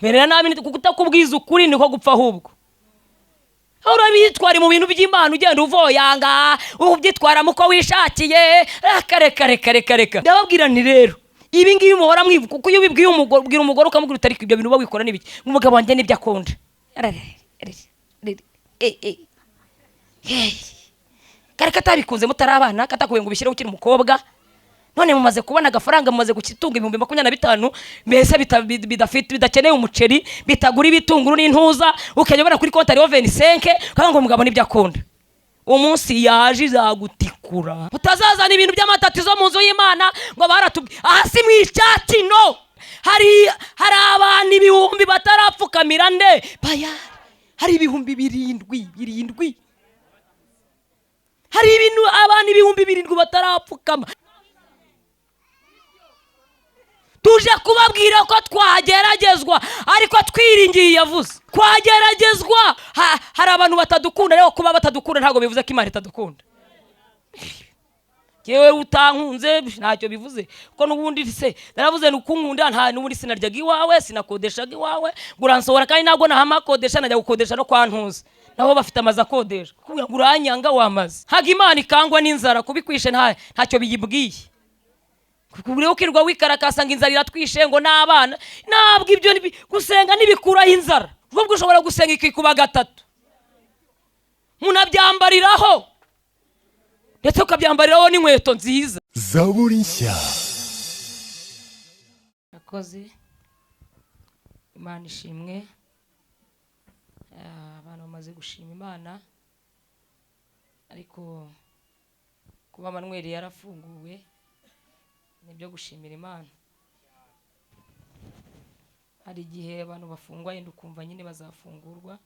Merera nabi kuko utakubwiza ukuri niko gupfa. Ahubwo urabyitwara mu bintu by'Imana, ugenda uvoyanga, ubyitwaramo uko wishakiye. Reka reka reka reka reka. Ndababwira nti rero ibi ngibi muhora mwivuga, kuko iyo ubibwiye umugore, ubwira umugore ukamubwira uti: "Ariko ibyo bintu uba wikora n'ibiki?" "Umugabo wanjye nibyo akunda." Kare katabikunze mutari abana, katakuye ngo ubishyireho ukiri umukobwa. None mumaze kubona agafaranga, mumaze gutunga 25,000, mbese bidafite, bidakeneye umuceri, bitagura ibitunguru n'intuza, ukajya ubona kuri konti hariho 25, ukavuga ngo umugabo nibyo akunda. Umunsi yaje izagutikura. Utazazana ibintu by'amatatizo mu nzu y'Imana ngo baratubwiye. Aha si mu icyatsi, no hari abantu ibihumbi batarapfukamira nde? Bayari. Hari 7,000, 7. Hari ibintu, abantu 7,000 batarapfukama. Tuje kubabwira ko twageragezwa, ariko twiringiye yavuze twageragezwa. Hari abantu batadukunda, ariko kuba batadukunda ntabwo bivuze ko Imana itadukunda. Yewe, utankunze ntacyo bivuze, kuko n'ubundi se naravuze ni ukunkunda, nta n'ubundi sinaryaga iwawe, sinakodeshaga iwawe ngo uransohora. Kandi ntabwo nahamakodesha, najya gukodesha no kwa ntuza, nabo bafite amazu akodeshwa. Kuvuga ngo uranyanga wamaze, ntabwo Imana ikangwa n'inzara kubikwishe, ntacyo biyibwiye. Buri ukirwa wikarakasa ngo inzara iratwishe, ngo n'abana, ntabwo ibyo gusenga ntibikuraho inzara. Ahubwo ushobora gusenga ikikuba gatatu, munabyambariraho, ndetse ukabyambariraho n'inkweto nziza. Zaburi nshya. Akoze, Imana ishimwe. Abantu bamaze gushima Imana, ariko kuba Manuel yarafunguwe nibyo gushimira Imana. Hari igihe abantu bafungwa, yenda ukumva nyine bazafungurwa,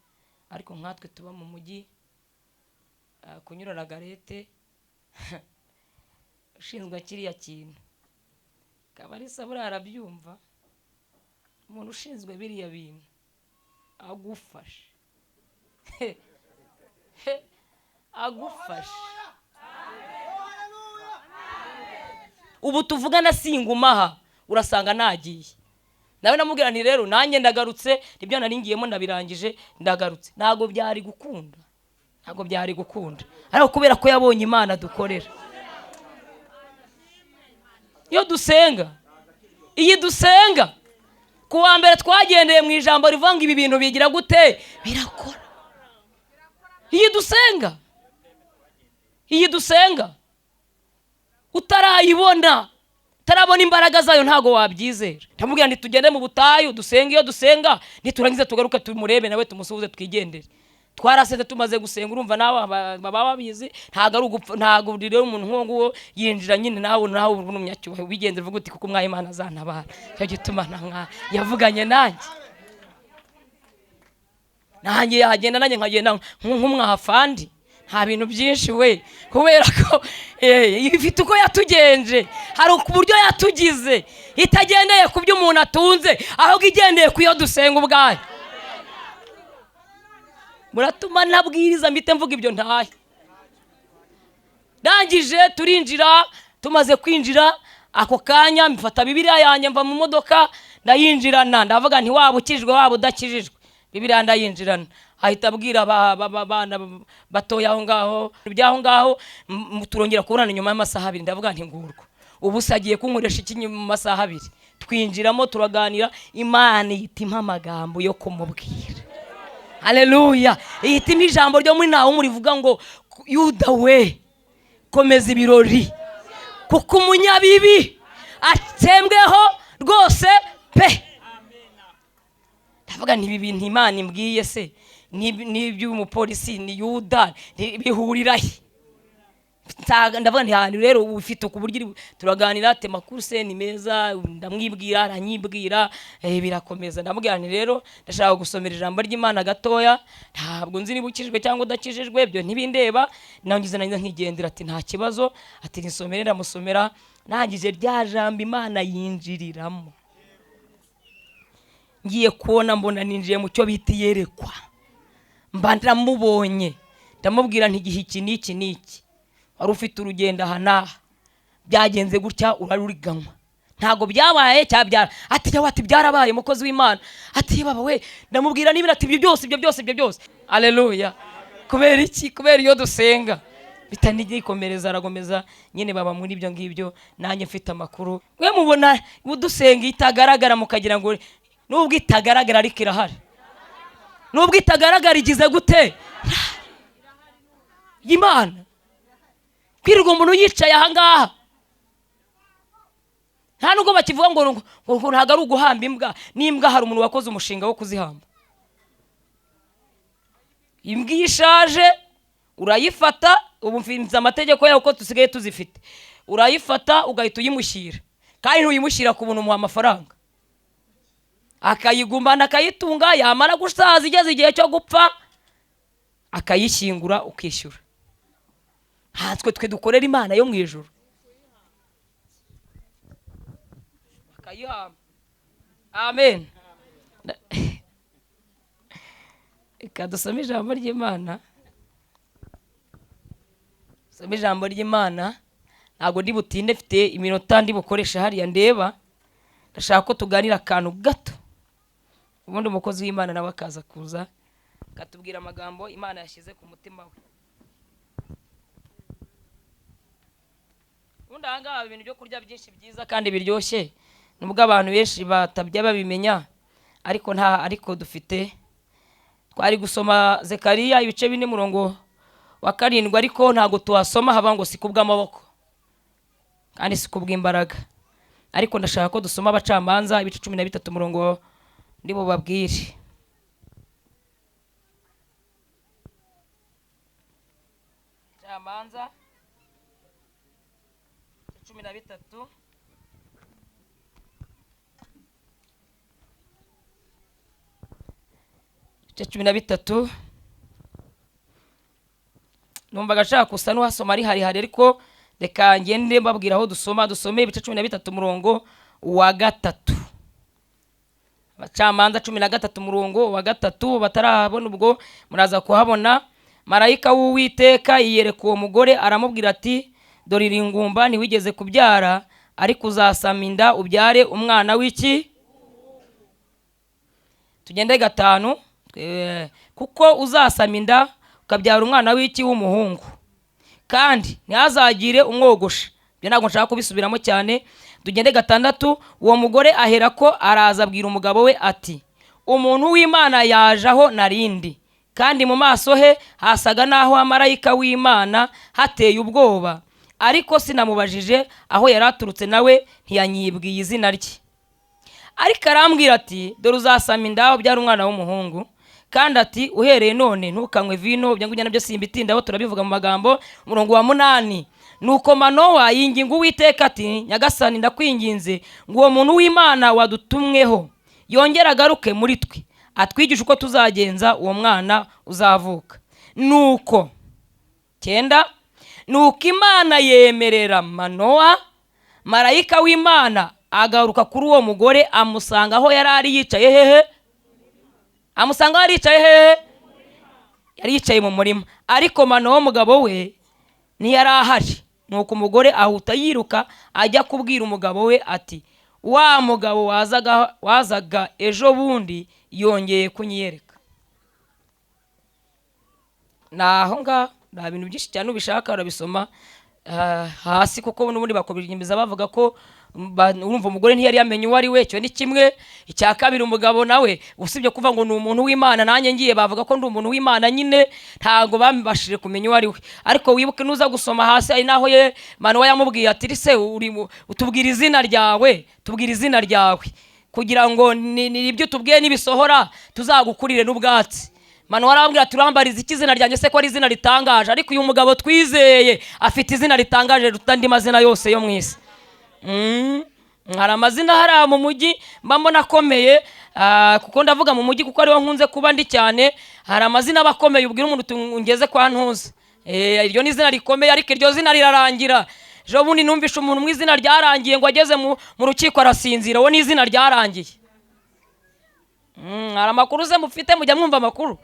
ariko nkatwe tuba mu mujyi, kunyura ragarete ushinzwe kiriya kintu, Kabarisa buriya arabyumva. Umuntu ushinzwe biriya bintu agufashe, agufashe. Ubu tuvugana singumaha, urasanga nagiye nawe. Namubwira nti: "Rero nanjye ndagarutse, nibyo nari ngiyemo ndabirangije, ndagarutse." Ntabwo byari gukunda, ntabwo byari gukunda, ariko kubera ko yabonye Imana dukorera, iyo dusenga, iyi dusenga ku wa mbere, twagendeye mu ijambo rivuga ngo ibi bintu bigira gute? Birakora. Iyi dusenga, iyi dusenga, utarayibona, utarabona imbaraga zayo, ntabwo wabyizera. Ndamubwira nti: "Tugende mu butayu dusenge iyo dusenga, niturangiza tugaruke tumurebe nawe, tumusuhuze, twigendere." Twarasenze, tumaze gusenga, urumva nawe baba babizi, ntabwo ari ugupfa. Ntabwo rero umuntu nk'uwo nguwo yinjira nyine, nawe uri umunyacyubahiro, wigendera uvuga uti: "Kuko umwaye Imana azantabara, icyo gituma nta yavuganye nanjye, nanjye yagenda, nanjye nkagenda nk'umwafandi." Nta bintu byinshi we, kubera ko ifite uko yatugenje, hari uburyo yatugize, itagendeye ku byo umuntu atunze, ahubwo igendeye ku yo dusenga ubwayo. Muratuma ntabwiriza, mpite mvuga ibyo ntahe. Ndangije turinjira. Tumaze kwinjira, ako kanya mfata Bibiliya yanjye, mva mu modoka ndayinjirana. Ndavuga nti: "Waba ukijijwe, waba udakijijwe, Bibiliya ndayinjirana." Ahita abwira abana batoya aho ngaho, by'aho ngaho. Turongera kubonana nyuma y'amasaha 2. Ndavuga nti: "Ngurwo ubu se agiye kunkoresha iki?" Nyuma mu masaha 2 twinjiramo, turaganira. Imana ihita impa amagambo yo kumubwira. Haleluya! Ihita impa ijambo ryo muri Nahumu rivuga ngo: "Yuda we, komeza ibirori, kuko umunyabibi atsembweho rwose pe." Ndavuga nti: "Ibi bintu Imana imbwiye se n'iby'umupolisi ni Yuda bihurira he?" Ndavuga nti: "Hantu rero ufite ku buryo turaganira." Tema kurse ni meza, ndamwibwira, aranyibwira, birakomeza. Ndamubwira nti: "Rero ndashaka gusomera ijambo ry'Imana gatoya. Ntabwo nzi niba ukijijwe cyangwa udakijijwe, ibyo ntibindeba." Nangize nkigendera. Ati: "Nta kibazo." Ati: "Nisomere." Ndamusomera. Nangije rya jambo Imana yinjiriramo. Ngiye kubona mbona ninjiye mu cyo bita iyerekwa, mba ndamubonye. Ndamubwira nti: "Igihe iki n'iki n'iki wari ufite urugendo aha n'aha, byagenze gutya, uraruriganywa." Ntabwo byabaye cyabyara. Ati yawe, ati byarabaye, mukozi w'Imana. Ati baba we, ndamubwira n'ibindi, ati ibyo byose, ibyo byose, ibyo byose. Aleluya. Kubera iki? Kubera iyo dusenga bitanigikomereza, aragomeza nyine, baba muri ibyo ngibyo. Nanjye mfite amakuru. Mwe mubona dusenga itagaragara, mukagira ngo nubwo itagaragara ariko irahari. Nubwo itagaragara igize gute? Imana kwirirwa umuntu yicaye ahangaha, nta nubwo bakivuga ngo ntabwo ari uguhamba imbwa. N'imbwa hari umuntu wakoze umushinga wo kuzihamba. Imbwa iyo ishaje urayifata, ubu mfinze amategeko yayo uko dusigaye tuzifite, urayifata ugahita uyimushyira, kandi ntuyimushyira ku buntu, umuha amafaranga akayigumana, akayitunga. Yamara gusaza, igeze igihe cyo gupfa, akayishyingura, ukishyura. Natwe twe dukorera Imana yo mu ijuru bakayihamba. Amen. Reka dusome ijambo ry'Imana. Dusome ijambo ry'Imana, ntabwo ndi butinde, mfite iminota ndi bukoresha hariya ndeba. Ndashaka ko tuganira akantu gato, ubundi umukozi w'Imana nawe akaza kuza akatubwira amagambo Imana yashyize ku mutima we. Ubundi aha ngaha ibintu byo kurya byinshi byiza kandi biryoshye, nubwo abantu benshi batabya babimenya, ariko nta, ariko dufite. Twari gusoma Zekariya ibice 4 murongo wa 7, ariko ntabwo tuhasoma, haba ngo si kubw'amaboko kandi si kubw'imbaraga. Ariko ndashaka ko dusoma Abacamanza ibice 13 murongo ndi bubabwire. Abacamanza 13. Ibice 13. Numvaga nshaka gusa n'uhasoma ari harihari, ariko reka ngende mbabwira aho dusoma. Dusome ibice 13 murongo wa 3. Abacamanza 13 murongo wa 3, batarabona ubwo muraza kuhabona. Marayika w'Uwiteka yiyereka uwo mugore aramubwira ati dore iri ngumba ntiwigeze kubyara, ariko uzasama inda ubyare umwana w'iki? Tugende 5. Kuko uzasama inda ukabyara umwana w'iki? W'umuhungu, kandi ntihazagire umwogosha. Ibyo ntabwo nshaka kubisubiramo cyane. Tugende 6. Uwo mugore aherako araza abwira umugabo we ati umuntu w'Imana yaje aho narindi, kandi mu maso he hasaga n'aho marayika w'Imana, hateye ubwoba, ariko sinamubajije aho yari aturutse, nawe ntiyanyibwiye izina rye. Ariko arambwira ati dore uzasama inda ubyara umwana w'umuhungu, kandi ati uhereye none ntukanywe vino. Ibyo ngibyo nabyo simbitindaho, turabivuga mu magambo. Umurongo wa 8. Nuko Manowa yinginga Uwiteka ati Nyagasani ndakwinginze ngo uwo muntu w'Imana wadutumweho yongere agaruke muri twe, atwigishe uko tuzagenza uwo mwana uzavuka. Nuko 9. Nuko Imana yemerera Manowa, marayika w'Imana agaruka kuri uwo mugore, amusanga aho yari ari yicaye hehe? Amusanga aho yari yicaye hehe? Yari yicaye mu murima. Ariko Manowa umugabo we ntiyari ahari. Nuko umugore ahuta yiruka ajya kubwira umugabo we ati wa mugabo wazaga ejo bundi yongeye kunyiyereka. Naho ngaho nta bintu byinshi cyane, ubishaka urabisoma hasi, kuko n'ubundi bakobinyimiza bavuga ko urumva umugore ntiyari yamenye uwo ari we. Icyo ni kimwe. Icya kabiri, umugabo nawe usibye kuvuga ngo ni umuntu w'Imana, nanjye ngiye bavuga ko ndi umuntu w'Imana nyine, ntago bambashije kumenya uwo ari we. Ariko wibuke nuza gusoma hasi, ari naho ye Manowa yamubwiye ati rise utubwira izina ryawe, tubwira izina ryawe kugira ngo ni ibyo tubwiye nibisohora tuzagukurire n'ubwatsi. Manowa arambwira ati urambariza iki izina ryanjye se ko ari izina ritangaje? Ariko uyu mugabo twizeye afite izina ritangaje riruta andi mazina yose yo mu isi. Hari amazina hariya mu mujyi mba mbona akomeye, kuko ndavuga mu mujyi kuko ariho nkunze kuba ndi cyane. Hari amazina aba akomeye ubwira umuntu uti ngeze kwa Ntuza, iryo ni izina rikomeye, ariko iryo zina rirarangira. Ejo bundi numvishe umuntu mu izina ryarangiye ngo ageze mu rukiko arasinzira, uwo ni izina ryarangiye. Hari amakuru se mufite, mujya mwumva amakuru?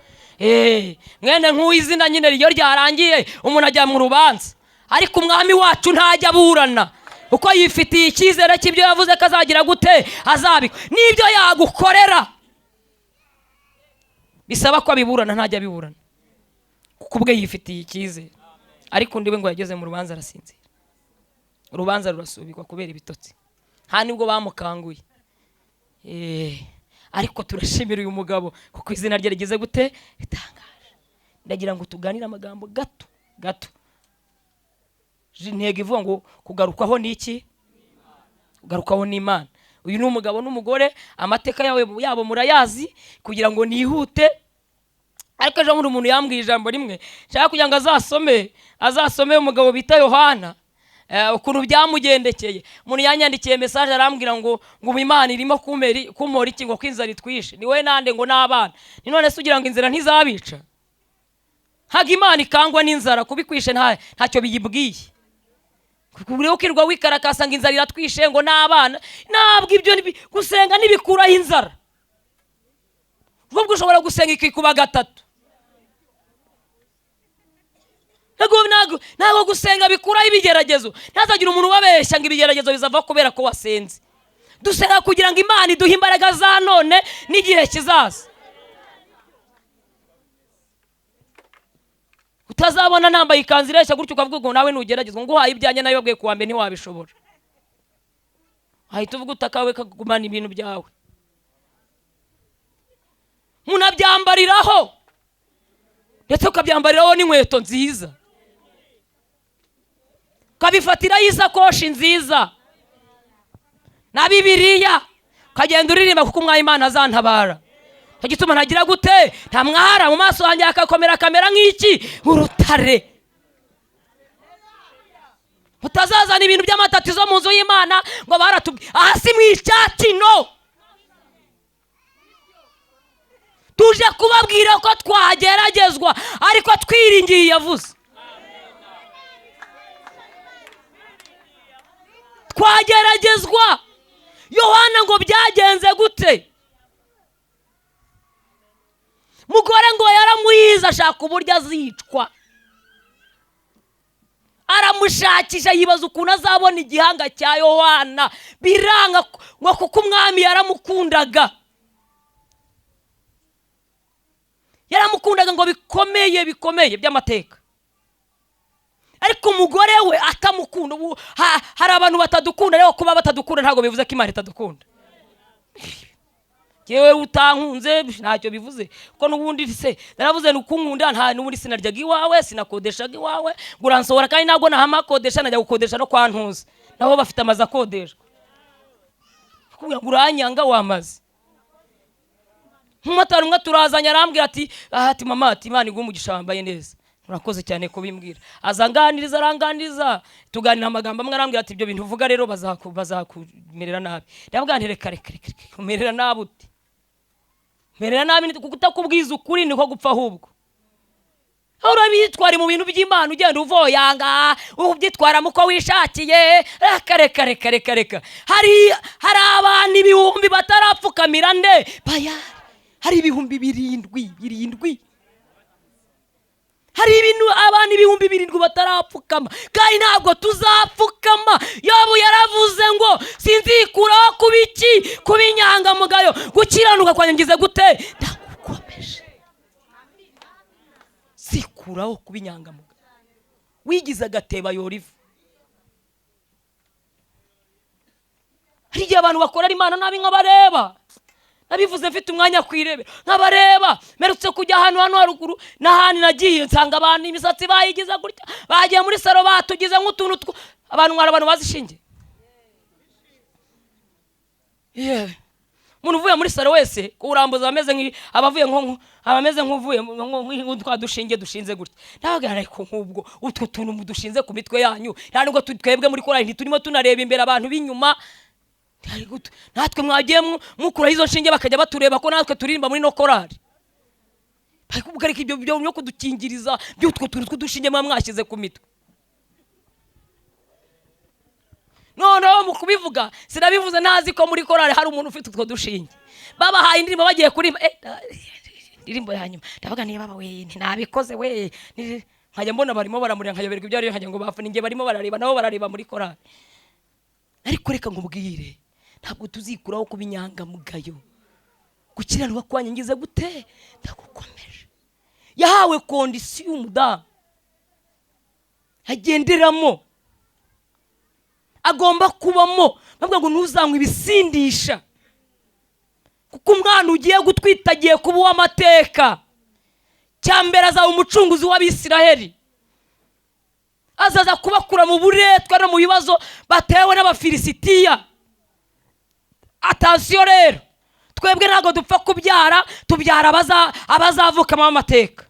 Mwene nk'uw'izina nyine iyo ryarangiye umuntu ajya mu rubanza, ariko umwami wacu ntajya aburana. Uko yifitiye icyizere cy'ibyo yavuze ko azagira gute, azabikora. N'ibyo yagukorera bisaba ko abiburana, ntajya abiburana kuko ubwe yifitiye icyizere. Ariko undi we ngo yageze mu rubanza arasinzira, urubanza rurasubikwa kubera ibitotsi, nta nibwo bamukanguye. Ariko turashimira uyu mugabo kuko izina rye rigeze gute, ritangaje. Ndagira ngo tuganire amagambo gato gato. Intego ivuga ngo kugarukwaho ni iki? Kugarukwaho n'Imana. Uyu ni umugabo n'umugore, amateka yabo murayazi, kugira ngo nihute. Ariko ejo bundi umuntu yambwiye ijambo rimwe nshaka kugira ngo azasome umugabo bita Yohana, ukuntu byamugendekeye. Umuntu yanyandikiye message arambwira ngo ubu Imana irimo kumpora iki, ngo ko inzara itwishe, ni we nande ngo n'abana. Ni none se ugira ngo inzara ntizabica? Ntabwo Imana ikangwa n'inzara, kubikwishe ntacyo biyibwiye. Buri ukirwa wikarakasa ngo inzara iratwishe ngo n'abana, ntabwo ibyo gusenga ntibikuraho inzara. Ubwo ushobora gusenga ikikuba gatatu. Ntabwo gusenga bikuraho ibigeragezo. Ntazagira umuntu ubabeshya ngo ibigeragezo bizava kubera ko wasenze. Dusenga kugira ngo Imana iduhe imbaraga za none n'igihe kizaza. Utazabona nambaye ikanzu ireshya gutyo ukavuga ngo nawe nugeragezwa, ngo uhaye ibyanjye nayo wabwiye kuwa mbere ntiwabishobora. Wahita uvuga utakawe kagumana ibintu byawe. Munabyambariraho, ndetse ukabyambariraho n'inkweto nziza, ukabifatiraho isakoshi nziza na Bibiliya, ukagenda uririmba kuko umwami Imana azantabara. Icyo gituma ntagira gute, ntamwara mu maso yanjye hakakomera kamera nk'iki urutare. Mutazazana ibintu by'amatatizo mu nzu y'Imana ngo baratubwiye. Aha si mu icyatsi, no tuje kubabwira ko twageragezwa ariko twiringiye yavuze. Twageragezwa. Yohana ngo byagenze gute? Mugore ngo yaramuyize ashaka uburyo azicwa, aramushakisha yibaza ukuntu azabona igihanga cya Yohana, biranga ngo kuko umwami yaramukundaga, yaramukundaga ngo bikomeye bikomeye by'amateka. Ariko umugore we atamukunda. Ubu hari abantu batadukunda, rero kuba batadukunda ntabwo bivuze ko Imana itadukunda. Yewe utankunze ntacyo bivuze, kuko n'ubundi se naravuze ni ukunkunda, nta n'ubundi sinaryaga iwawe, sinakodeshaga iwawe, ngo uransohora, kandi ntabwo nahamakodesha, najya gukodesha no kwa Ntuza, nabo bafite amazu akodeshwa. Kugira ngo uranyanga wamaze. Nk'umumotari umwe turazanye arambwira ati, aha, ati mama, ati Imana iguhe umugisha wambaye neza, murakoze cyane kubimbwira. Aza anganiriza, aranganiriza, tuganira amagambo amwe, arambwira ati ibyo bintu uvuga rero bazakumerera nabi. Ndabwira nti reka, reka, reka, reka, kumerera nabi ute? Merera nabi kuko utakubwiza ukuri niko gupfa ahubwo. Aho urabyitwara mu bintu by'Imana ugenda uvoyanga, ubyitwaramo uko wishakiye. Reka, reka, reka, reka, reka. Hari abantu ibihumbi batarapfukamira nde? Bayari. Hari ibihumbi birindwi, birindwi. Hari ibintu abantu ibihumbi birindwi batarapfukama, kandi ntabwo tuzapfukama. Yobu yaravuze ngo sinzikuraho kuba iki? Kuba inyangamugayo. Gukiranuka kwanjye ngize gute? Ndagukomeje. Sikuraho kuba inyangamugayo. Wigize agateba yora ivu. Hari igihe abantu bakorera Imana nabi nkabareba. Nabivuze mfite umwanya kwirebera nkabareba. Mperutse kujya ahantu hano haruguru n'ahandi nagiye nsanga abantu imisatsi bayigize gutya, bagiye muri salo batugize nk'utuntu two abantu mwari abantu bazishingiye. Yeah. Umuntu uvuye muri salo wese kurambuza ameze nki abavuye nko abameze nk'uvuye nko twa dushinge dushinze gutya. Ndabaga ariko nk'ubwo utwo tuntu dushinze ku mitwe yanyu, nta nubwo twebwe muri korali ntiturimo tunareba imbere abantu b'inyuma. Natwe mwagiye mukuraho izo nshinge bakajya batureba ko natwe turirimba muri no korali. Ariko ariko ibyo byo kudukingiriza by'utwo tuntu tw'udushinge muba mwashyize ku mitwe. Noneho mu kubivuga sinabivuze ntazi ko muri korali hari umuntu ufite utwo dushinge. Babahaye indirimbo bagiye kuririmba, indirimbo ya nyuma ndavuga niba baba we ntabikoze we, nkajya mbona barimo baramurira, nkayoberwa ibyo ari byo, nkajya ngo bafune, njye barimo barareba nabo barareba muri korali. Ariko reka nkubwire, ntabwo tuzikuraho kuba inyangamugayo. Gukiranirwa kwanyu ngize gute? Ndagukomeje. Yahawe condition y'umudamu agenderamo, agomba kubamo. Bavuga ngo ntuzanywe ibisindisha, kuko umwana ugiye gutwita agiye kuba uw'amateka. Cya mbere, azaba umucunguzi w'Abisiraheli, azaza kubakura mu buretwa no mu bibazo batewe n'Abafilisitiya. Attention rero, twebwe ntabwo dupfa kubyara, tubyara abazavukamo amateka,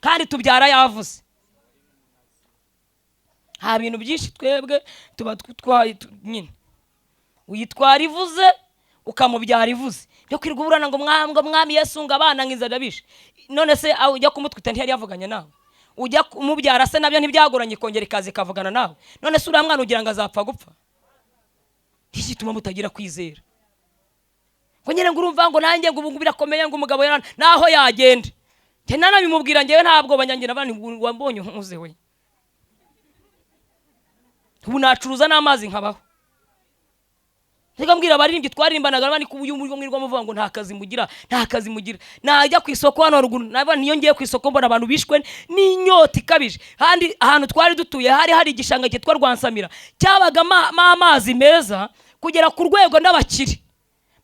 kandi tubyara yavuze. Nta bintu byinshi, twebwe tuba twaye nyine, uyitwara ivuze, ukamubyara ivuze. Byo kwirirwa uburana ngo mwami, ngo mwami Yesu, ngo abana, ngo inzara bishe. None se aho ujya kumutwita ntiyari yavuganye nawe? Ujya kumubyara se nabyo ntibyagoranye, ikongera ikaza ikavugana nawe? None se uriya mwana ugira ngo azapfa gupfa? Iki gituma mutagira kwizera, ngo nyine ngo urumva ngo nanjye ngo ubu ngubu birakomeye, ngo umugabo yarana naho yagenda. Njye nanabimubwira, njyewe ntabwo banyangira abandi. Wambonye nkuze we, ubu nacuruza n'amazi nkabaho. Reka mbwira abaririmbyi twaririmbanaga abandi ko uyu mwirwa muvuga ngo nta kazi mugira, nta kazi mugira. Najya ku isoko hano haruguru, naba niyo ngiye ku isoko mbona abantu bishwe n'inyota ikabije. Handi ahantu twari dutuye hari igishanga cyitwa Rwansamira, cyabagamo amazi meza kugera ku rwego n'abakire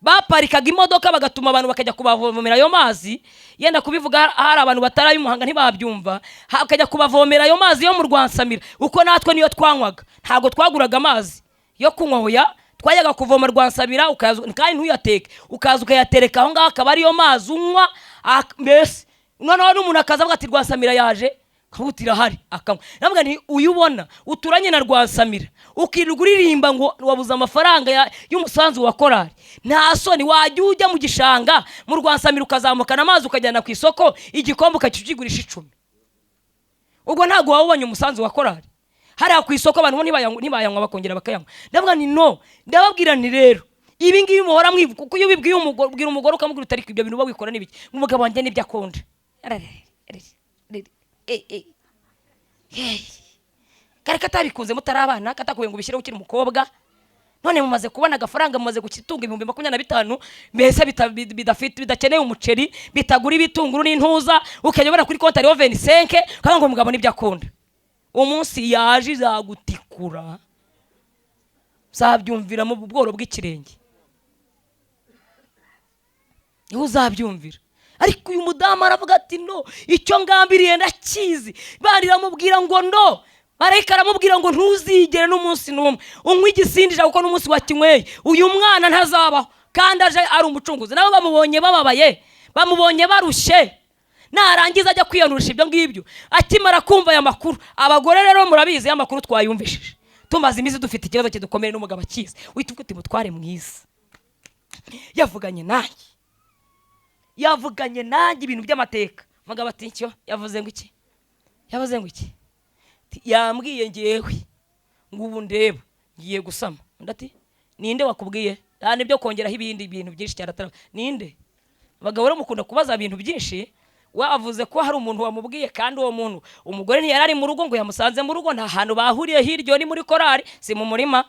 baparikaga imodoka bagatuma abantu bakajya kubavomera ayo mazi. Yenda kubivuga hari abantu batari ab'imuhanga ntibabyumva. Bakajya kubavomera ayo mazi yo mu Rwansamira, uko natwe niyo twanywaga. Ntabwo twaguraga amazi yo kunywa, hoya. Twajyaga kuvoma Rwansamira, ukaza kandi ntuyateke, ukaza ukayatereka aho ngaho, akaba ariyo mazi unywa. Mbese noneho n'umuntu akaza avuga ati: "Rwansamira yaje," kabuti irahari, akanywa. Ndavuga nti uyu ubona uturanye na Rwansamira, ukirirwa uririmba ngo wabuze amafaranga y'umusanzu wa korari, nta soni? Wajya ujya mu gishanga mu Rwansamira, ukazamukana amazi, ukajyana ku isoko, igikombe ukakigurisha 10, ubwo ntabwo waba ubonye umusanzu wa korari? Hariya ku isoko abantu bo ntibayanywa, bakongera bakayanywa. Ndavuga nti no, ndababwira nti rero ibi ngibi muhora mwivuga, kuko iyo ubibwiye umugore, ubwira umugore ukamubwira uti: "Ariko ibyo bintu uba wikora n'ibiki?" "Umugabo wanjye nibyo akunda." Eh, eh. Hey. Kare katabikunze mutari abana, katakuye ngo ubishyireho ukiri umukobwa. None mumaze kubona agafaranga, mumaze gutunga 25,000, mbese bidafite, bidakeneye umuceri, bitagura ibitunguru n'intuza, ukajya ubona kuri konti hariho 25, ukavuga ngo umugabo nibyo akunda. Umunsi yaje izagutikura, uzabyumvira mu bworo bw'ikirenge, niho uzabyumvira. Ariko uyu mudamu aravuga ati: "No, icyo ngambiriye ndakizi." Bari iramubwira ngo no, marayika aramubwira ngo ntuzigere n'umunsi n'umwe unywa igisindisha, kuko n'umunsi wakinyweye uyu mwana ntazabaho, kandi aje ari umucunguzi. Nabo bamubonye bababaye, bamubonye barushye, narangiza ajya kwiyanurisha ibyo ngibyo. Akimara kumva aya makuru, abagore rero murabizi, aya makuru twayumvishije tumaze iminsi dufite ikibazo kidukomeye n'umugabo akizi, uhita uvuga uti: "Mutware mwiza yavuganye nanjye, yavuganye nanjye ibintu by'amateka." Umugabo ati: "Icyo yavuze ngo iki? Yavuze ngo iki?" Ati: "Yambwiye ngewe ngo ubu ndeba ngiye gusama." Undi ati: "Ninde wakubwiye?" Nta nibyo kongeraho ibindi bintu byinshi cyane atari ninde. Abagabo rero mukunda kubaza ibintu byinshi. We avuze ko hari umuntu wamubwiye, kandi uwo muntu umugore ntiyari ari mu rugo ngo yamusanze mu rugo, nta hantu bahuriye hirya, ni muri korari, si mu murima,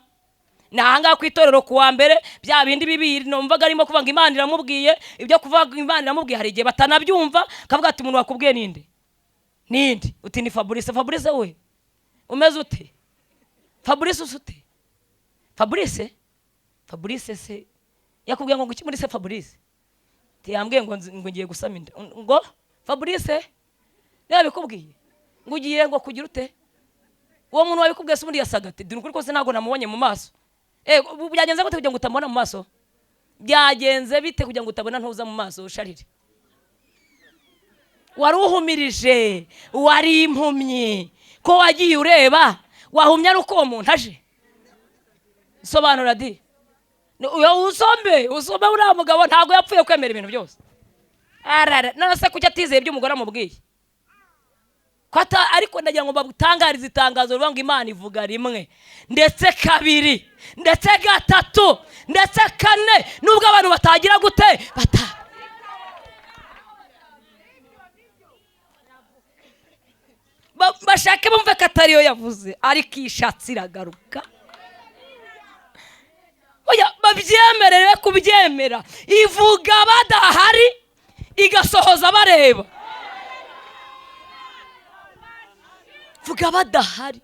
ni ahangaha ku itorero ku wa mbere. Bya bindi bibiri numvaga arimo kuvuga ngo Imana iramubwiye, ibyo kuvuga ngo Imana iramubwiye hari igihe batanabyumva. Kavuga ati: "Umuntu wakubwiye ninde? Ninde?" Uti: "Ni Fabrice." "Fabrice we, umeze ute? Fabrice, usa ute? Fabrice, Fabrice se yakubwiye ngo iki muri se?" "Fabrice yambwiye ngo ngo ngiye gusama inda." "Ngo Fabrice niba bikubwiye ngo ugiye ngo kugira ute?" "Uwo muntu wabikubwiye se ubundi yasaga ati?" "Dore ukuri kose ntabwo namubonye mu maso." "Eh, ubu byagenze gute kugira ngo utamubona mu maso? Byagenze bite kugira ngo utabona ntuza mu maso?" Sharire wari uhumirije, wari impumyi, ko wagiye ureba, wahumye ari uko uwo muntu aje? Sobanura di. Uyo usome, usome. Uriya mugabo ntabwo yapfuye kwemera ibintu byose. Arara, none se kuki atizeye ibyo umugore amubwiye? Ko ariko ndagira ngo bagutangarize itangazo rivuga ngo Imana ivuga rimwe, ndetse kabiri, ndetse gatatu, ndetse kane, nubwo abantu batagira gute bata. Bashake bumve ko atariyo yavuze, ariko ishatse iragaruka. Babyemerere kubyemera. Ivuga badahari igasohoza bareba. Vuga badahari.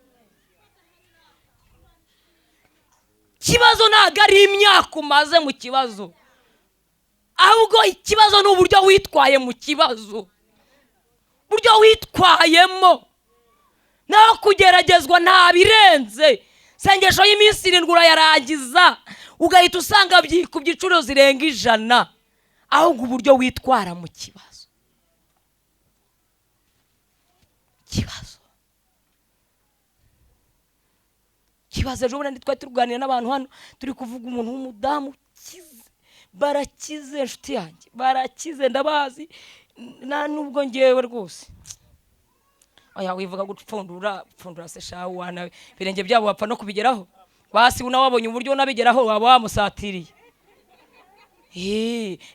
Ikibazo ntabwo ari imyaka umaze mu kibazo, ahubwo ikibazo ni uburyo witwaye mu kibazo, uburyo witwayemo. Naho kugeragezwa nta birenze. Sengesho y'iminsi 7 urayarangiza ugahita usanga byikubye inshuro zirenga 100, ahubwo uburyo witwara mu kibazo. Kibazo ejo bundi twari tuganira n'abantu hano, turi kuvuga umuntu w'umudamu ukize, barakize inshuti yanjye, barakize ndabazi, nta nubwo ngewe rwose. Oya wivuga gupfundura, pfundura se shahu wana, ibirenge byabo bapfa no kubigeraho. Basi unawabonye uburyo unabigeraho waba wamusatiriye.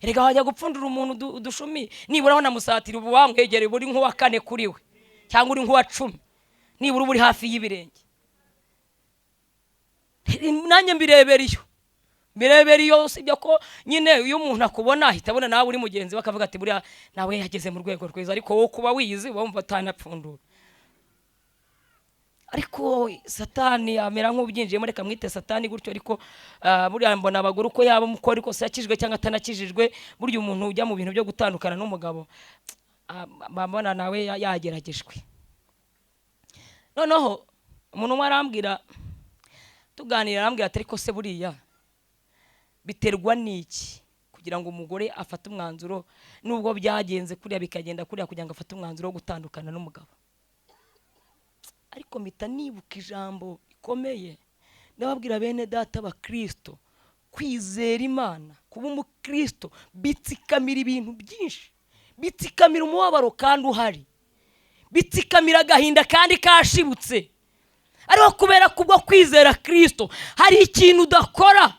Erega wajya gupfundura umuntu udushumi, nibura wanamusatira ubu wamwegereye uri nk'uwa 4 kuri we cyangwa uri nk'uwa 10, nibura uri hafi y'ibirenge. Nanjye mbirebera iyo, usibye ko nyine iyo umuntu akubona ahita abona nawe uri mugenzi we akavuga ati buriya nawe yageze mu rwego rwiza, ariko wowe kuba wiyizi wumva atanapfundura. Ariko Satani amera nk'ubyinjiyemo, reka mwite Satani gutyo, ariko buriya mbona abagore uko yaba umukora kose yakijijwe cyangwa atanakijijwe, burya umuntu ujya mu bintu byo gutandukana n'umugabo mbona nawe yageragejwe. Noneho umuntu umwe arambwira, tuganira, arambwira ati ariko se buriya biterwa n'iki kugira ngo umugore afate umwanzuro, nubwo byagenze kuriya bikagenda kuriya, kugira ngo afate umwanzuro wo gutandukana n'umugabo? Ariko mpita nibuka ijambo rikomeye ndababwira bene data bakristo, kwizera Imana, kuba umukristo bitsikamira ibintu byinshi, bitsikamira umubabaro kandi uhari, bitsikamira agahinda kandi kashibutse. Ariko kubera kubwo kwizera Kristo hari ikintu udakora.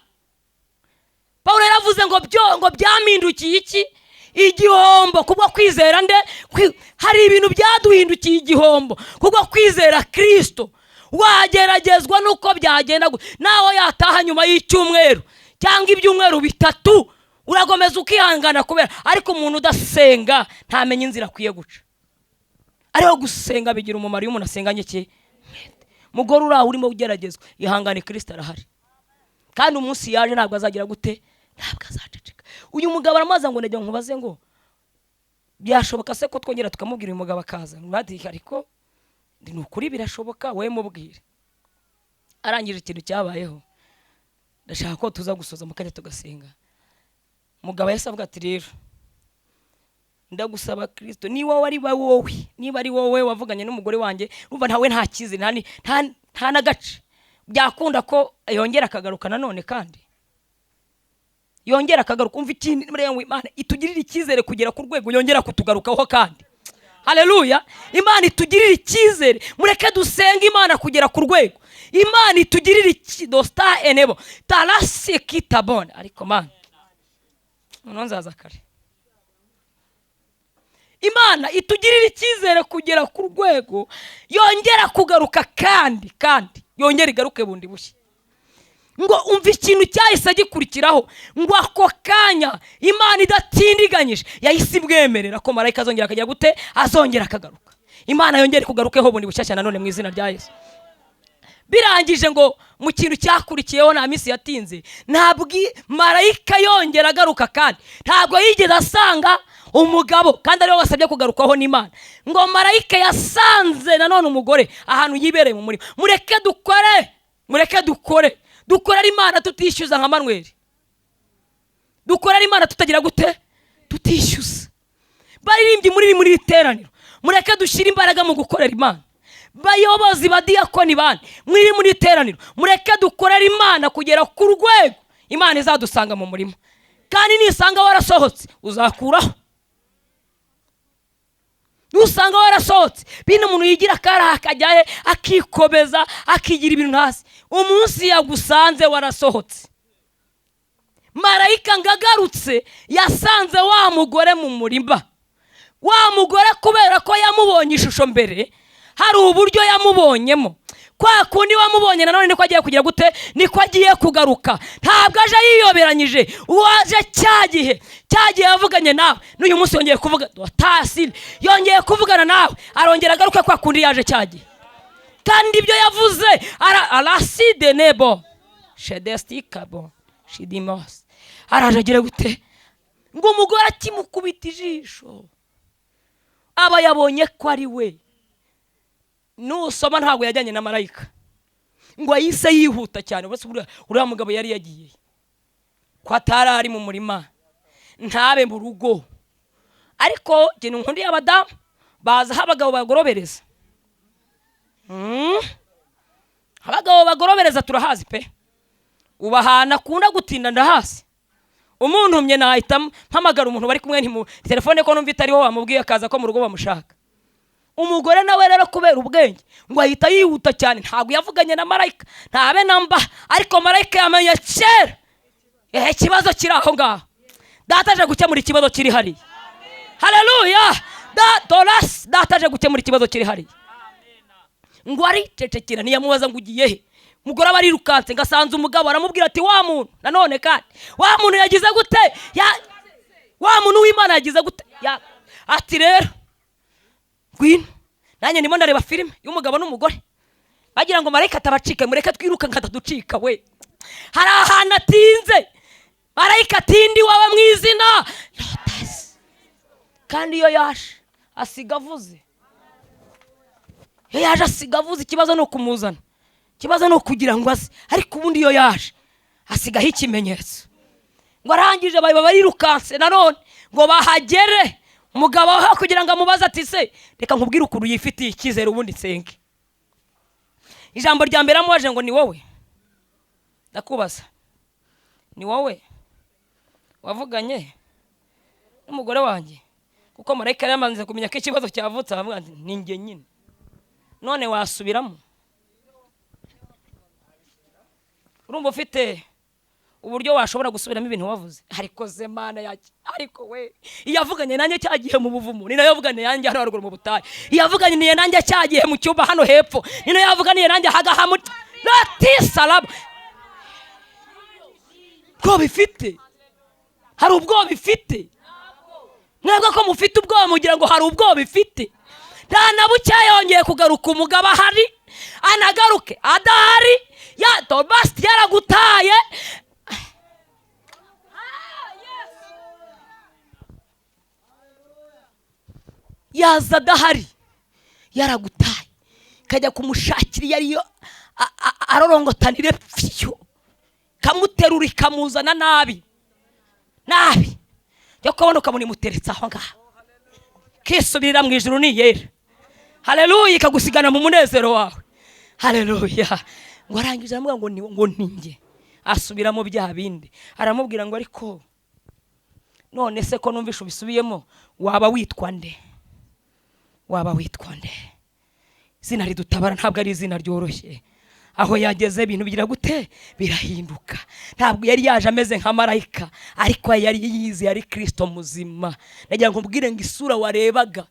Pawulo yaravuze ngo byo ngo byamindukiye iki? Igihombo. Kubwo kwizera nde? Hari ibintu byaduhindukiye igihombo kubwo kwizera Kristo. Wageragezwa nuko byagenda nawe yataha nyuma y'icyumweru cyangwa ibyumweru 3, uragomeza ukihangana kubera. Ariko umuntu udasenga ntamenya inzira akwiye guca. Ariho gusenga bigira umumaro iyo umuntu asenganye iki? Mugore uraho urimo ugeragezwa, ihangane, Kristo arahari. Kandi umunsi yaje ntabwo azagira gute? Ntabwo azaceceka. Uyu mugabo aramaza ngo ndajya nkubaze ngo byashoboka se ko twongera tukamubwira uyu mugabo akaza? Bati ariko ni ukuri birashoboka, we mubwire. Arangije ikintu cyabayeho, ndashaka ko tuza gusoza mukajya tugasenga. Mugabo yahise avuga ati rero ndagusaba Kristo, niba wari wowe, niba ari wowe wavuganye n'umugore wanjye, urumva ntawe nta cyizere, nta n'agace, byakunda ko yongera akagaruka nanone, kandi yongera akagaruka. Umva ikintu Imana itugirira icyizere kugera ku rwego yongera kutugarukaho kandi. Haleluya! Imana itugirira icyizere, mureke dusenge Imana kugera ku rwego Imana itugirira dosta enebo tarasi kitabone. Ariko man noneho nzaza kare. Imana itugirira icyizere kugera ku rwego yongera kugaruka kandi yongera igaruke bundi bushya. Ngo umva ikintu cyahise gikurikiraho, ngo ako kanya Imana idatindiganyije yahise ibwemerera ko marayika azongera akajya gute? Azongera akagaruka. Imana yongere kugarukeho bundi bushyashya nanone mu izina rya Yesu. Birangije ngo mu kintu cyakurikiyeho nta minsi yatinze, ntabwo marayika yongera agaruka, kandi ntabwo yigeze asanga umugabo kandi ariwe wasabye kugarukwaho n'Imana. Ngo marayika yasanze nanone umugore ahantu yibereye mu murima. Mureke dukore, dukorera Imana tutishyuza nka Manuel, dukorera Imana tutagira gute? Tutishyuza. Baririmbyi muri iri teraniro, mureke dushyire imbaraga mu gukorera Imana. Bayobozi badiyakoni bane muri iteraniro, mureke dukorera Imana kugera ku rwego Imana izadusanga mu murima. Kandi nisanga warasohotse uzakuraho, nusanga warasohotse bino umuntu yigira akaraha akajyahe akikobeza akigira ibintu hasi, umunsi yagusanze warasohotse. Marayika ngagarutse yasanze wa mugore mu murima. Wa mugore kubera ko yamubonye ishusho mbere, hari uburyo yamubonyemo. Kwa kundi wamubonye nanone niko agiye kugira gute? Niko agiye kugaruka. Ntabwo aje yiyoberanyije. Uwaje cya gihe, cya gihe yavuganye nawe, n'uyu munsi yongeye kuvuga tasi, yongeye kuvugana nawe, arongera agaruke kwa kundi yaje cya gihe. Kandi ibyo yavuze araside nebo shedestikabo shidimos, araje agira gute? Ngo umugore akimukubita ijisho aba yabonye ko ari we. Nusoma, ntabwo yajyanye na marayika, ngo ahise yihuta cyane. Uretse uriya mugabo yari yagiye ko atari ari mu murima, ntabe mu rugo. Ariko ikintu nkundiye abadamu, baza aho abagabo bagorobereza. Abagabo bagorobereza turahazi pe. Ubu ahantu akunda gutinda ndahazi. Umuntumye nahita mpamagara umuntu bari kumwe, ntimu telefone ko numva itariho, wamubwiye akaza ko mu rugo bamushaka. Umugore nawe rero kubera ubwenge ngo ahita yihuta cyane. Ntabwo yavuganye na marayika, ntabe namba, ariko marayika yamenye kera ehe ikibazo kiri aho ngaho. Data aje gukemura ikibazo kiri hariya. Haleluya! Dorasi, data aje gukemura ikibazo kiri hariya. Ngo aricecekera, ntiyamubaza ngo ugiye he. Umugore aba arirukanse ngo asanze umugabo, aramubwira ati: "Wa muntu nanone kandi, wa muntu yagize gute? Wa muntu w'Imana yagize gute?" Ati: "Rero ngwino, nanjye ndimo ndareba filime y'umugabo n'umugore bagira ngo marayika atabacika. Mureke twiruka ngo ataducika we." Hari ahantu atinze, marayika atindi iwawe mu izina Lotasi. Kandi iyo yaje asiga avuze, iyo yaje asiga avuze. Ikibazo ni ukumuzana, ikibazo ni ukugira ngo aze, ariko ubundi iyo yaje asigaho ikimenyetso. Ngo arangije baba barirukanse nanone ngo bahagere, umugabo aho kugira ngo amubaze ati: "Se reka nkubwire ukuntu yifitiye icyizere, ubundi nsenge." Ijambo rya mbere amubaje ngo: "Ni wowe?" Ndakubaza, ni wowe wavuganye n'umugore wanjye? Kuko marayika yari yamaze kumenya ko ikibazo cyavutse. Aravuga ati: "Ni njye nyine." None wasubiramo? Urumva ufite uburyo washobora gusubiramo ibintu wavuze? Ariko ze Mana yajya, ariko we iyavuganye nanjye cya gihe mu buvumo ni nayo yavuganye nanjye hano haruguru mu butayu. Iyavuganiye nanjye cya gihe mu cyumba hano hepfo ni nayo yavuganiye nanjye ahagaha muri ratisaraba. Ubwoba ifite? Hari ubwoba ifite? Mwebwe ko mufite ubwoba, mugira ngo hari ubwoba ifite? Nta na buke. Yongeye kugaruka umugabo ahari, anagaruke adahari, ya Tomasi yaragutaye. Yaza adahari, yaragutaye, ikajya kumushakira iyo ariyo arorongotanire pfiyo, ikamuterura, ikamuzana nabi nabi, yo kubona ukabona imuteretse aho ngaho, kisubirira mu ijuru niyera. Haleluya! Ikagusigana mu munezero wawe. Haleluya! Ngo arangije aramubwira ngo ni ngo ninjye. Asubiramo bya bindi, aramubwira ngo: "Ariko none se ko numvishe ubisubiyemo, waba witwa nde? Waba witwa nde?" Izina ridutabara ntabwo ari izina ryoroshye. Aho yageze ibintu bigira gute? Birahinduka. Ntabwo yari yaje ameze nka marayika, ariko yari yizi yari Kirisito muzima. Nagira ngo mbwire ngo isura warebaga,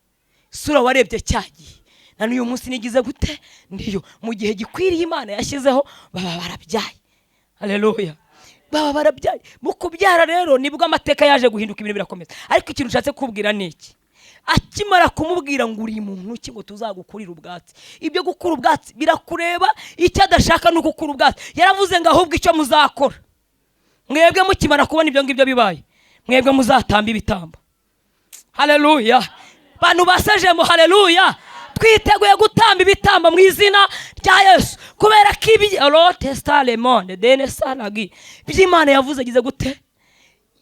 isura warebye cyagiye, na n'uyu munsi nigize gute? Ndiyo. Mu gihe gikwiriye Imana yashyizeho baba barabyaye. Haleluya! Baba barabyaye. Mu kubyara rero nibwo amateka yaje guhinduka, ibintu birakomeza. Ariko ikintu ushatse kubwira ni iki? Akimara kumubwira ngo: "Uri muntu ki ngo tuzagukurire ubwatsi?" Ibyo gukura ubwatsi birakureba. Icyo adashaka ni ugukura ubwatsi. Yaravuze ngo: "Ahubwo icyo muzakora mwebwe mukimara kubona ibyo ngibyo bibaye, mwebwe muzatamba ibitambo." Haleluya! Bantu basajemo, haleluya! Twiteguye gutamba ibitambo mu izina rya Yesu, kubera ko ibi rotesitaremonde dene saragi by'Imana yavuze agize gute?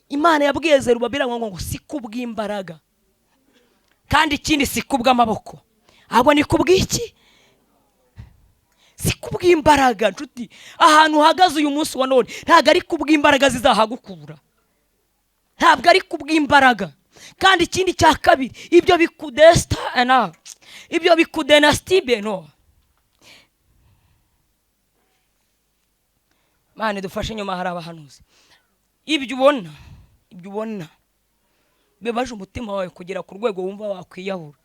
Imana yabwiye Zerubabeli ngo si kubw'imbaraga, kandi ikindi si kubw'amaboko, ahubwo ni kubw'iki? Si kubw'imbaraga. Nshuti, ahantu uhagaze uyu munsi wa none ntabwo ari kubw'imbaraga zizahagukura, ntabwo ari kubw'imbaraga. Kandi ikindi cya kabiri, ibyo bikudesita na ibyo bikudenasitibe no Mana idufashe. Inyuma hari abahanuzi. Ibyo ubona, ibyo ubona bibaje umutima wawe kugera ku rwego wumva wakwiyahura.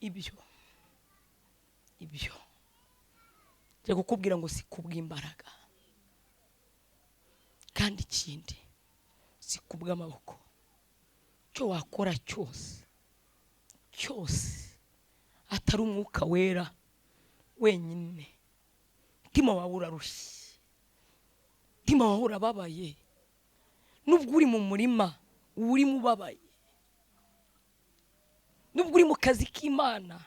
Ibyo ngiye kukubwira ngo si kubw'imbaraga, kandi ikindi si kubw'amaboko. Icyo wakora cyose cyose atari Umwuka Wera wenyine, umutima wawe urarushye, umutima wawe urababaye. Nubwo uri mu murima urimo ubabaye, nubwo uri mu kazi k'Imana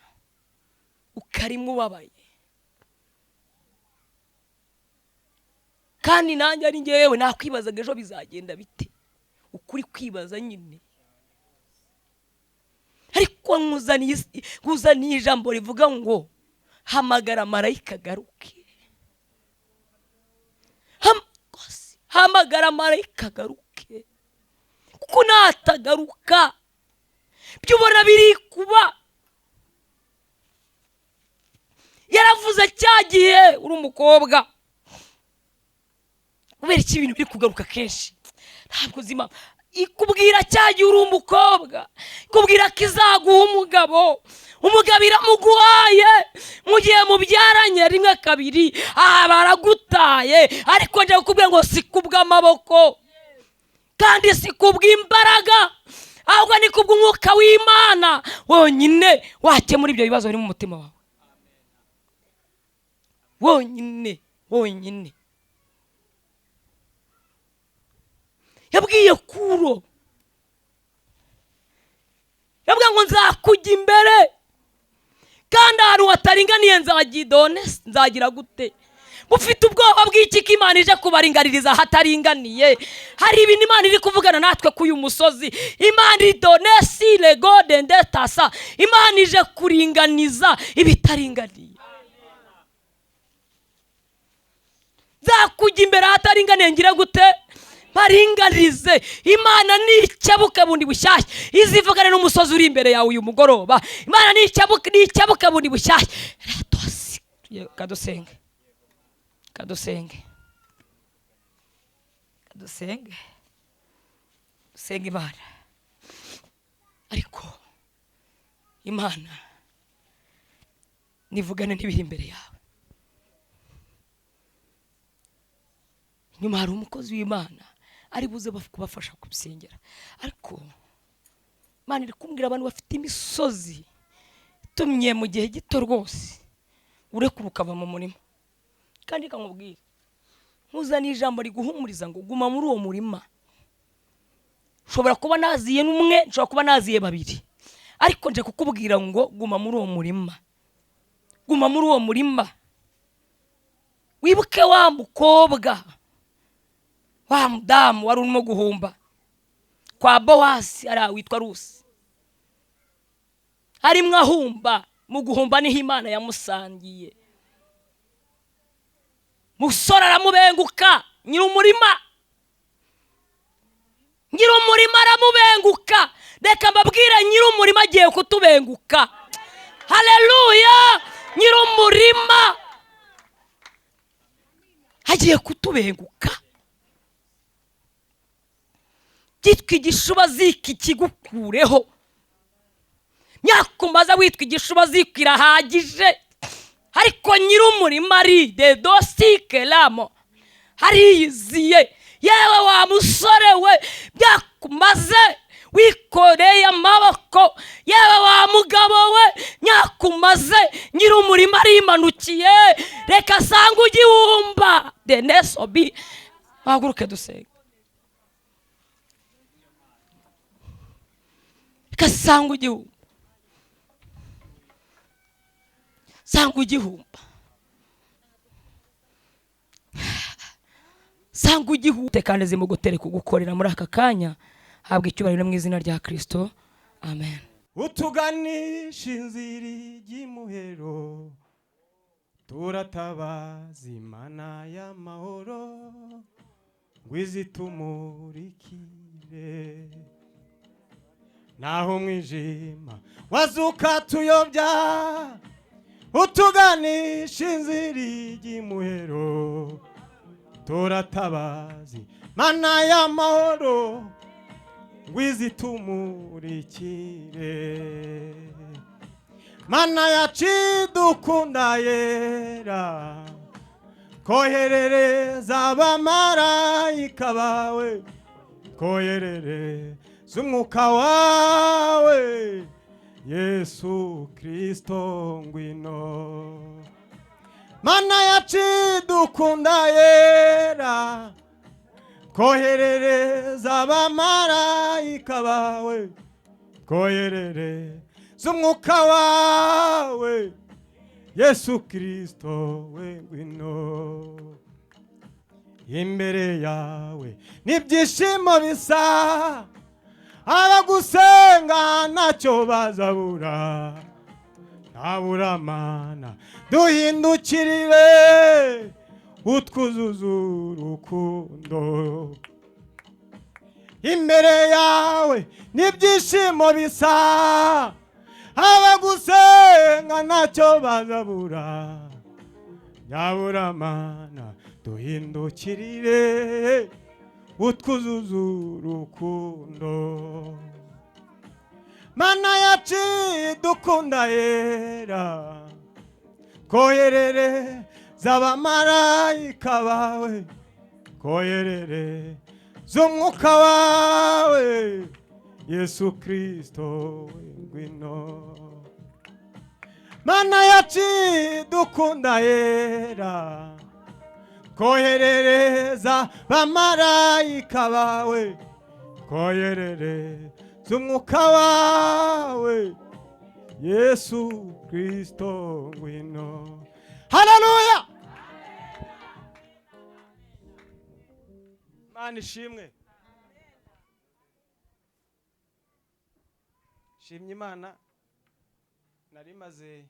ukarimo ubabaye, kandi nanjye ari njyewe nakwibazaga ejo bizagenda bite, ukuri kwibaza nyine. Ariko nkuzaniye ijambo rivuga ngo hamagara marayika agaruke, hamagara marayika agaruke, kuko natagaruka ibyo ubona biri kuba. Yaravuze cya gihe uri umukobwa, kubera iki ibintu biri kugaruka kenshi ntabwo uzima. Ikubwira cya gihe uri umukobwa, ikubwira ko izaguha umugabo, umugabo iramuguhaye, mu gihe mubyaranye rimwe kabiri aha baragutaye. Ariko njya kukubwira ngo si kubw'amaboko kandi si kubw'imbaraga, ahubwo ni kubw'Umwuka w'Imana wonyine wakemura ibyo bibazo biri mu mutima wawe wonyine wonyine. Yabwiye Kuro, yabwiye ngo nzakujya imbere, kandi ahantu hataringaniye nzagira gute? Mufite ubwoba bw'iki ko Imana ije kubaringaniriza hataringaniye? Hari ibintu Imana iri kuvugana natwe ku uyu musozi. Imana idonesi legode ndetasa, Imana ije kuringaniza ibitaringaniye. Nzakujya imbere hataringaniye ngira gute? Baringanize. Imana nicyabuka bundi bushyashya izivugane n'umusozi uri imbere yawe uyu mugoroba. Imana nicyabuka bundi bushyashya. Kadusenge, kadusenge, kadusenge, dusenge Imana. Ariko Imana nivugane n'ibiri imbere yawe. Nyuma hari umukozi w'Imana ari buze kubafasha kubisengera. Ariko Imana iri kumbwira abantu bafite imisozi itumye mu gihe gito rwose urekura ukava mu murima. Kandi ikamubwira nkuzaniye ijambo riguhumuriza ngo guma muri uwo murima. Ushobora kuba naziye n'umwe, nshobora kuba naziye babiri, ariko nje kukubwira ngo guma muri uwo murima, guma muri uwo murima. Wibuke wa mukobwa, wa mudamu wari urimo guhumba kwa Bowazi, ari witwa Rusi, arimo ahumba. Mu guhumba niho Imana yamusangiye. Musore aramubenguka, nyir'umurima, nyir'umurima aramubenguka. Reka mbabwire, nyir'umurima agiye kutubenguka. Haleluya! Nyir'umurima agiye kutubenguka. Gitwa igishuba ziki kigukureho, nyakumaza witwa igishuba ziki irahagije. Ariko nyir'umurima ari dedosike lamo hariyiziye. Yewe wa musore we, byakumaze wikoreye amaboko. Yewe wa mugabo we, nyakumaze nyir'umurima arimanukiye. Reka sanga ugihumba denesobi. Haguruke dusenge. Reka sanga ugihumba, sanga ugihumba, sanga ugihumba. Kandi zimugotere kugukorera muri aka kanya. Habwa icyubahiro mu izina rya Kristo, amen. Utuganisha inzira y'imuhero, turatabaza Imana y'amahoro, ngo izitumurikire. Naho umwijima wazuka tuyobya, utuganisha inzira y'imuhero, turatabaza Imana y'amahoro, ngo izitumurikire. Mana yacu idukunda yera, koherereza abamarayika bawe, koherereza umwuka wawe, Yesu Kristo ngwino. Mana yacu idukunda yera, koherereza abamarayika bawe, koherereza umwuka wawe, Yesu Kristo we ngwino. Imbere yawe n'ibyishimo bisa, abagusenga ntacyo bazabura. Ntaburamana duhindukirire, utwuzuza urukundo. Imbere yawe n'ibyishimo bisa, abagusenga ntacyo bazabura. Nyaburamana duhindukirire, utwuzuza urukundo. Mana yacu dukunda yera, koherereza abamarayika bawe, koherereza umwuka wawe, Yesu Kristo ngwino. Mana yacu dukunda yera, koherereza abamarayika bawe, koherereza umwuka wawe, Yesu Kristo ngwino. Haleluya! Imana ishimwe. Shimye Imana, nari maze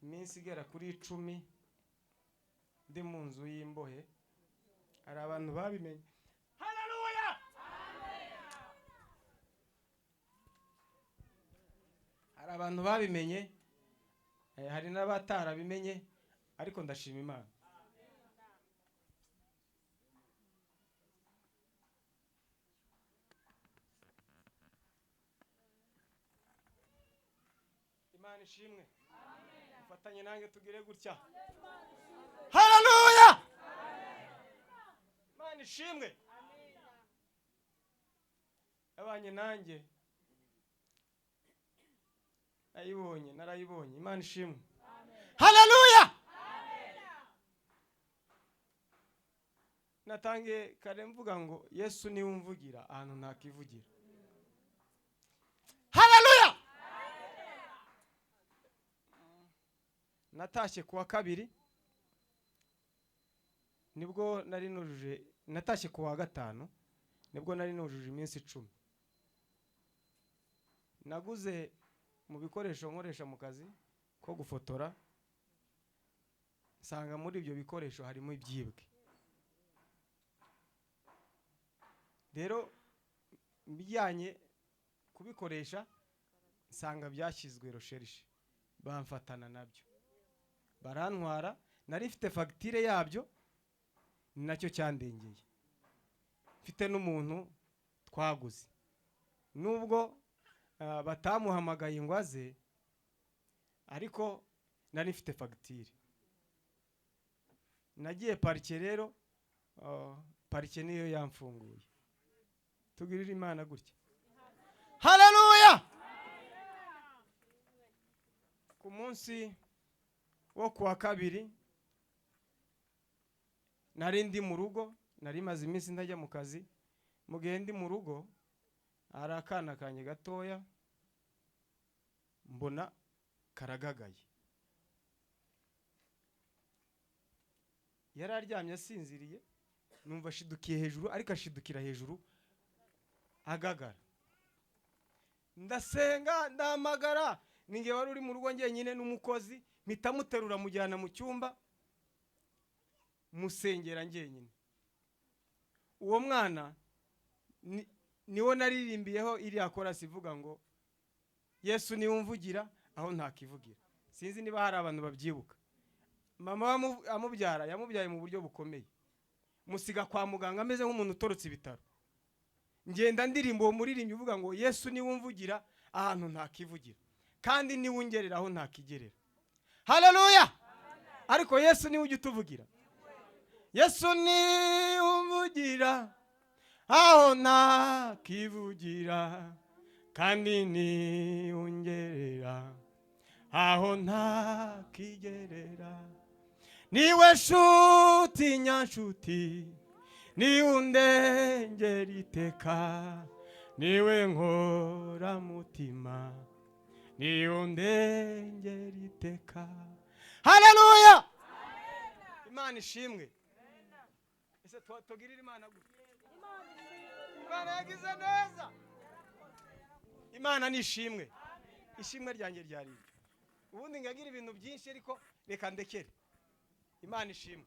iminsi igera kuri 10 ndi mu nzu y'imbohe. Hari abantu babimenye. Haleluya! Hari abantu babimenye, hari n'abatarabimenye, ariko ndashima Imana. Imana ishimwe. Ufatanye nanjye tugire gutya. Haleluya! Imana ishimwe. Yabanye nanjye, nayibonye, narayibonye. Imana ishimwe. Haleluya! Natangiye kare mvuga ngo Yesu niwe umvugira ahantu ntakivugira. Haleluya! Natashye kuwa kabiri, nibwo nari nujuje, natashye kuwa gatanu nibwo nari nujuje iminsi 10. Naguze mu bikoresho nkoresha mu kazi ko gufotora, nsanga muri ibyo bikoresho harimo ibyibwe. Rero mbijyanye kubikoresha nsanga byashyizwe recherche, bamfatana nabyo barantwara. Nari mfite fagitire yabyo, ni nacyo cyandengeye. Mfite n'umuntu twaguze, nubwo batamuhamagaye ngo aze, ariko nari mfite fagitire. Nagiye parike rero, parike niyo yamfunguye. Tugirire Imana gutya. Haleluya! Ku munsi wo kuwa kabiri nari ndi mu rugo, nari maze iminsi ntajya mu kazi. Mu gihe ndi mu rugo hari akana kanjye gatoya mbona karagagaye. Yari aryamye asinziriye, numva ashidukiye hejuru, ariko ashidukira hejuru agagara. Ndasenga, ndahamagara, ninjye wari uri mu rugo njyenyine n'umukozi, mpita muterura mujyana mu cyumba musengera njyenyine. Uwo mwana niwo naririmbiyeho iriya korasi ivuga ngo Yesu niwe umvugira aho ntakivugira. Sinzi niba hari abantu babyibuka. Mama amubyara yamubyaye mu buryo bukomeye, musiga kwa muganga ameze nk'umuntu utorotse ibitaro. Ngenda ndirimba uwo muririmbyi uvuga ngo Yesu niwe umvugira ahantu ntakivugira. Kandi niwe ungerera aho ntakigerera. Haleluya! Ariko Yesu niwe ujya utuvugira. Yesu niwe umvugira aho ntakivugira, kandi niwe ungerera aho ntakigerera. Niwe shuti nyanshuti, niwe undengera iteka, niwe nkoramutima, niwe undengera iteka. Haleluya! Imana ishimwe. Ese tugirire Imana gute? Imana yagize neza. Imana ni ishimwe. Ishimwe ryanjye ryari iryo. Ubundi ngagira ibintu byinshi, ariko reka ndekere. Imana ishimwe.